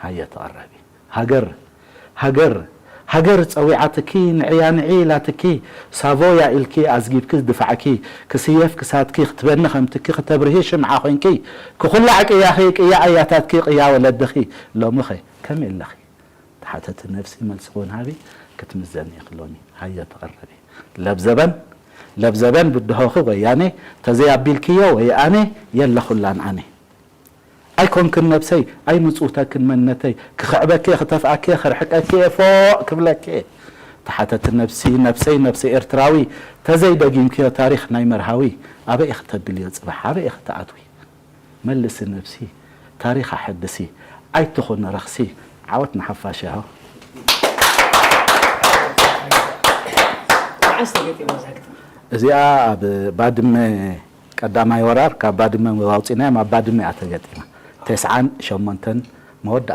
ኣየተቐረቢ። ሃገር ሃገር ሃገር ጸዊዓትኪ፣ ንዕያ ንዒ ኢላትኪ፣ ሳቮያ ኢልኪ ኣዝጊብኪ ዝድፋዕኪ፣ ክስየፍ ክሳድኪ ክትበኒ ከምትኪ፣ ክተብርሂ ሽምዓ ኮይንኪ፣ ክኹላዕ ቅያኺ፣ ቅያ ኣያታትኪ፣ ቅያ ወለድኺ፣ ሎምኸ ከመይ ኣለኺ? ተሓተቲ ነብሲ መልሲ ክውን ሃቢ ክትምዘኒ ኢኺ ሎሚ። ሃየ ተቐረቢ። ለብዘበን ለብዘበን ብድሆኺ ወያኔ ተዘይ ኣቢልክዮ ወይ ኣነ የለኹላን ኣነ። ኣይኮንክን ነብሰይ፣ ኣይምጽውተክን መንነተይ፣ ክኽዕበኪ፣ ክተፍኣኪ፣ ክርሕቀኪ እየ፣ ፎእ ክብለኪ እየ። ተሓተቲ ነብሲ፣ ነብሰይ፣ ነብሲ ኤርትራዊ፣ ተዘይ ደጊምክዮ ታሪኽ ናይ መርሃዊ፣ ኣበይ ኢኺ ተብልዮ ጽባሕ፣ ኣበይ ኢኺ ትኣትዊ? መልሲ ነብሲ፣ ታሪኽ ኣሐድሲ፣ ኣይትኹን ረኽሲ፣ ዓወት ንሓፋሽ ያሆ። መዓስ ተገጢማ እዛ ግጥሚ? እዚኣ ኣብ ባድመ ቀዳማይ ወራር ካብ ባድመ ኣውፂናዮም ኣብ ባድመ እያ ተገጢማ። ተስዓን ሸሞንተን መወዳእታ